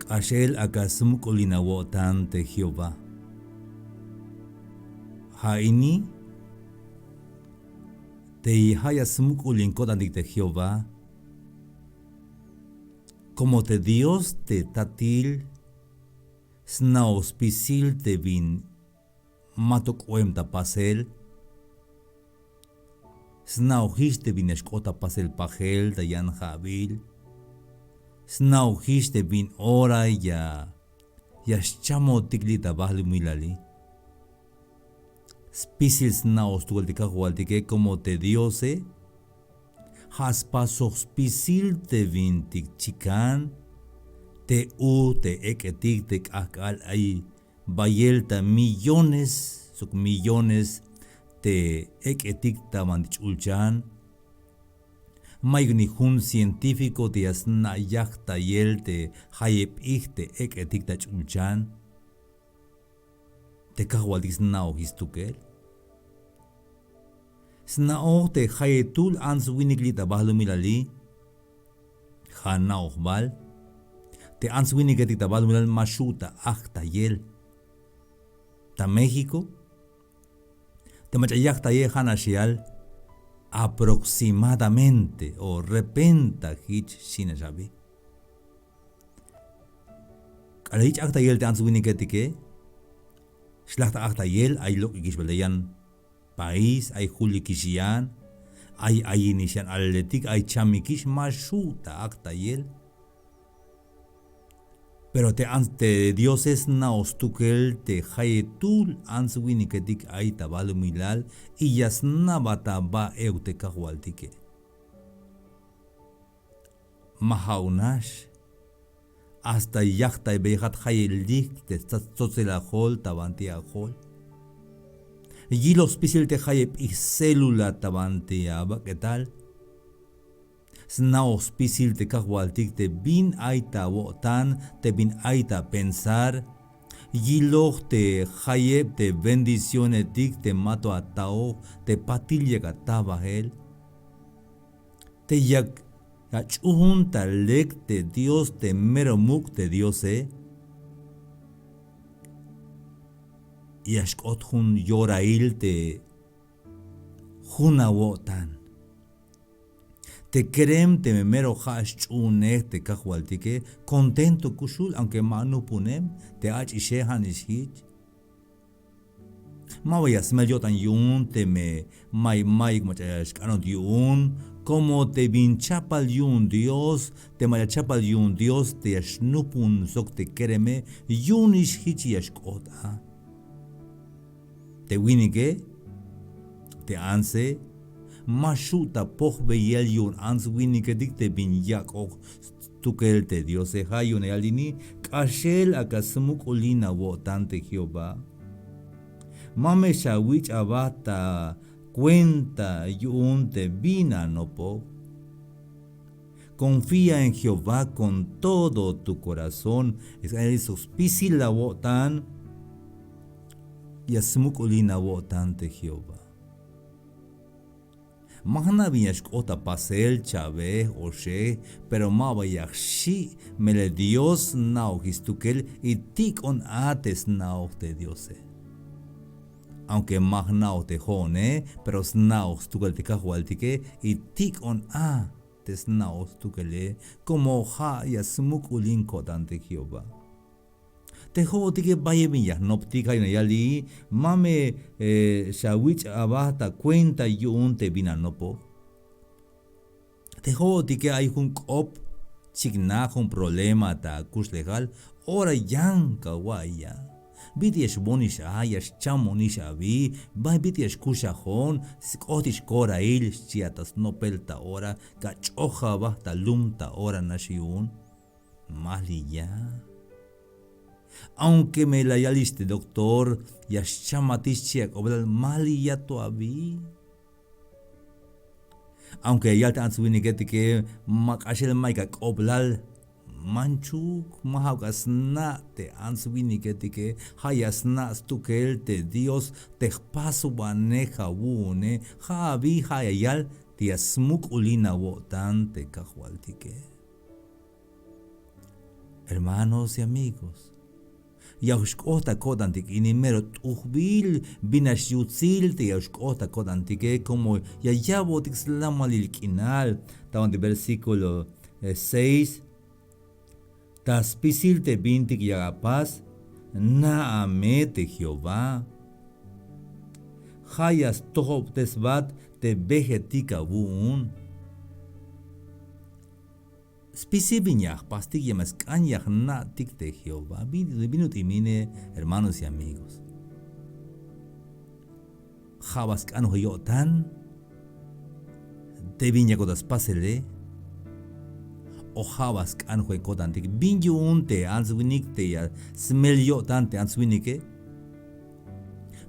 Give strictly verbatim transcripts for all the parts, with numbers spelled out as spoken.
K'axel ak'a smuk'ulin awo'tan te Jehová. Ja' ini te ja' ya smuk'ulin ko'tantik te Jehová, como te Dios te tatil, sna'oj spisil te bin ma to k'oem ta pasel. Sna'ojix te bin ya xk'ot ta pasel pajel ta yan ja'bil. Sna'ojix te bin ora ya ya xchamotik li' ta balumilali. Spisil sna'oj stukel te Kajwaltike, como te Diose ja' spasoj spisil te bintik chikan, te u te ek'etik te k'ajk'al ay bayel ta millones sok millones te ek'etik ta banti ch'ulchan. Mayuk ni jun científico te ya sna' yajtayel te jayeb ij te ek'etik ta ch'ulchan. Te Kajwaltik sna'oj stukel. Sna'oj te jayetul ants winik li' ta balumilali. Ja' na'oj bal te ants winiketik ta balumilal ma xu' ta ajtayel. Ta México te mach'a yajtayel ja' nax yal aproximadamente o repenta jich xi' nax abi. K'alal jich ajtayel te ants winiketike, xlaj ta ajtayel ay lok'ikix bal ta yan país, ay julikix yan, ay ayinix yan alaletik, ay chamikix, ma xu' ta ajtayel. Pero te ants te Diose sna'oj stukel te jayetul ants winiketik ay ta balumilal y ya sna'bat aba euk te Kajwaltike. Ma ja'uk nax, hasta yajtaybeyejat jayelik te stsat tsotsel ajol ta banti ajol. Yiloj spisil te jayeb ij célula ta banti abak'etal. Sna'oj spisil te Kajwaltik te bin ay ta awo'tan, te bin ay ta apensar. Yiloj te jayeb te bendicionetik te ma to ata'oj, te patil yak ata bajel. Te yak ach'uun ta lek te Dios te mero muk' te Diose. Ya xk'ot jun yorail te jun awo'tan. Te kerem teme mero ja' xch'uunej te Kajwaltike, contento kuxul, aunque ma anupunem, te ach'ixe ja'nix jich. Ma ba ya smel yo'tan yu'un teme may mayuk mach'a ya xk'anot yu'un, como te bin chapal yu'un Dios, te mach'a chapal yu'un Dios te ya xnupun sok te kereme, yu'unix jich ya xk'ot a. Te winike, te antse, ma xu' ta pojbeyel yu'un ants winiketik te bin yak'oj stukel te Diose. Ja' yu'un ya yal ini, k'axel ak'a smuk'ulin awo'tan te Jehová. Ma me xawich' aba ta cuenta yu'un te bin anopoj. Confía en Jehová con todo tu corazón. Sok spisil awo'tan ya smuk'ulin awo'tan te Jehová. Ma jna' bin ya xk'ot ta pasel, cha'bej, oxej, pero ma ba ya jxi', melel Dios sna'oj stukel y tik'on a te sna'oj te Diose. Aunque ma jna'oj te jo'one, pero sna'oj stukel te Kajwaltike y tik'on a te sna'oj stukele, como ja' ya smuk'ulin ko'tan te Jehová. Te jo'otike bayel bin ya jnoptik, ja' yu'un ya yal i, ma me, eh, xawich' aba ta cuenta yu'un te bin anopoj. Te jo'otike ay jun k'op chiknaj, jun problema ta akuxlejal, ora yan kawa'iy a. Bit'il ya xboonix a, ya xchamonix abi, bay bit'il ya xkuxajon, sk'otix korail, xchi a ta snopel ta ora, kach'oj aba ta lum ta ora nax yu'un. Maliya. Aunque me la yalix te doctor, ya xchamatix xchi ak'oblal, maliya to abi. Aunque ya yal te ants winiketike, ma k'axel mayuk ak'oblal, manchuk, ma ja'uk a sna' te ants winiketike, ja' ya sna' stukel te Dios te jpaswanej awu'une, ja' abi, ja' ya yal te ya smuk'ulin awo'tan te Kajwaltike. Hermanos y amigos, ya xk'ot ta ko'tantik ini mero t'ujbil bin nax yutsil te ya xk'ot ta ko'tantike, como ya ya'botik slamalil k'inal. Ta banti versículo, eh, seis. Ta spisil te bintik ya apas, na'a me te Jehová. Ja' ya stojobtesbat te bejetik awu'un. Spisil bin ya jpastik, ya me sk'an ya jna'tik te Jehová. Bin, bin ut'il mine, hermanos y amigos. Ja' ba sk'anoje yo'tan te bin yakot ta spasele, o ja' ba sk'anoje ko'tantik? Bin yu'un te ants winik te ya smel yo'tan te ants winike?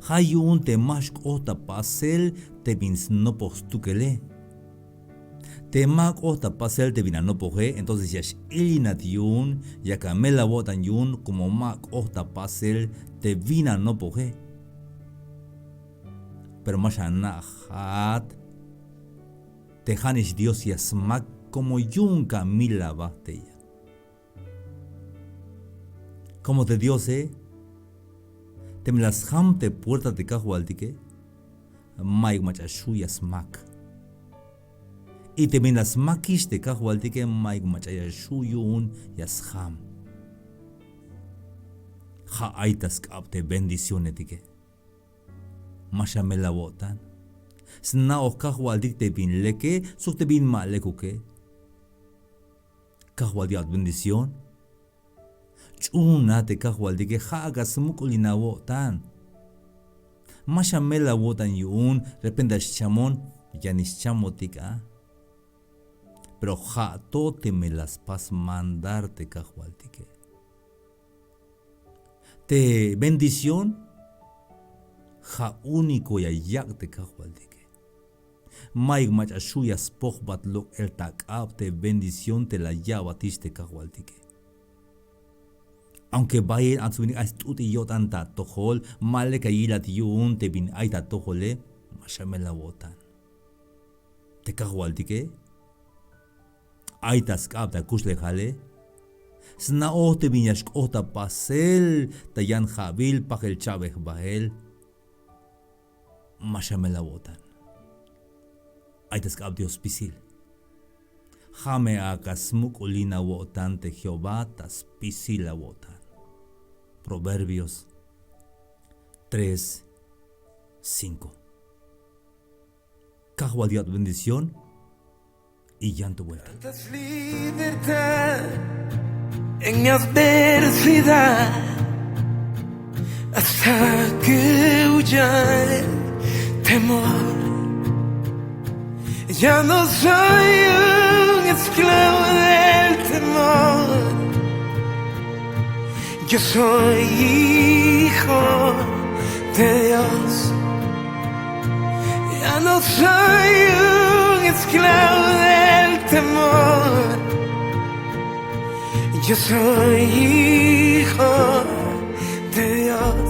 Ja' yu'un te ma xk'ot ta pasel te bin snopoj stukele. Te ma k'ot ta pasel te bin anopoje, entonces ya x-ilinat yu'un, yak amel awo'tan yu'un, como ma k'ot ta pasel te bin anopoje. Pero ma xana'jat te ja'nix Dios ya smak, como yu'un kamil aba tey a. Como te Diose, teme la sjam te puerta te Kajwaltike, mayuk mach'a xju' ya smak. Y teme la smakix te Kajwaltike, mayuk mach'a ya xju' yu'un ya sjam. Ja' ay ta sk'ab te bendicionetike. Ma xamel awo'tan. Sna'oj Kajwaltik te bin leke sok te bin ma lekuke. Kajwaltik a'bot bendición. Ch'uuna te Kajwaltike, ja' ak'a smuk'ulin awo'tan. Ma xamel awo'tan yu'un repente ya xchamon, ya nix chamotik a. Pero ja' to teme la spas mandar te Kajwaltike. Te bendición ja' único ya yak' te Kajwaltike. Mayuk mach'a xju' ya spojbat lok'el ta k'ab te bendición te la ya'batix te Kajwaltike. Aunque bayel ants winik ay st'ut'il yo'tan ta atojol, ma lek ya yilat yu'un te bin ay ta atojole, ma xamel awo'tan. Te Kajwaltike ay ta sk'ab ta kuxlejale. Sna'oj te bin ya xk'ot ta pasel ta yan ja'bil pajel cha'bej bael. Ma xamel awo'tan. Ay ta sk'ab Dios spisil. Ja' me ak'a smuk'ulin awo'tan te Jehová ta spisil awo'tan. Proverbios tres, cinco. Kajwaltik a'bot bendición y yan to vuelta. Libertad en mi adversidad, hasta que huya el temor. Ya no soy un esclavo del temor. Yo soy hijo de Dios. Ya no soy un esclavo del temor. Yo soy hijo de Dios.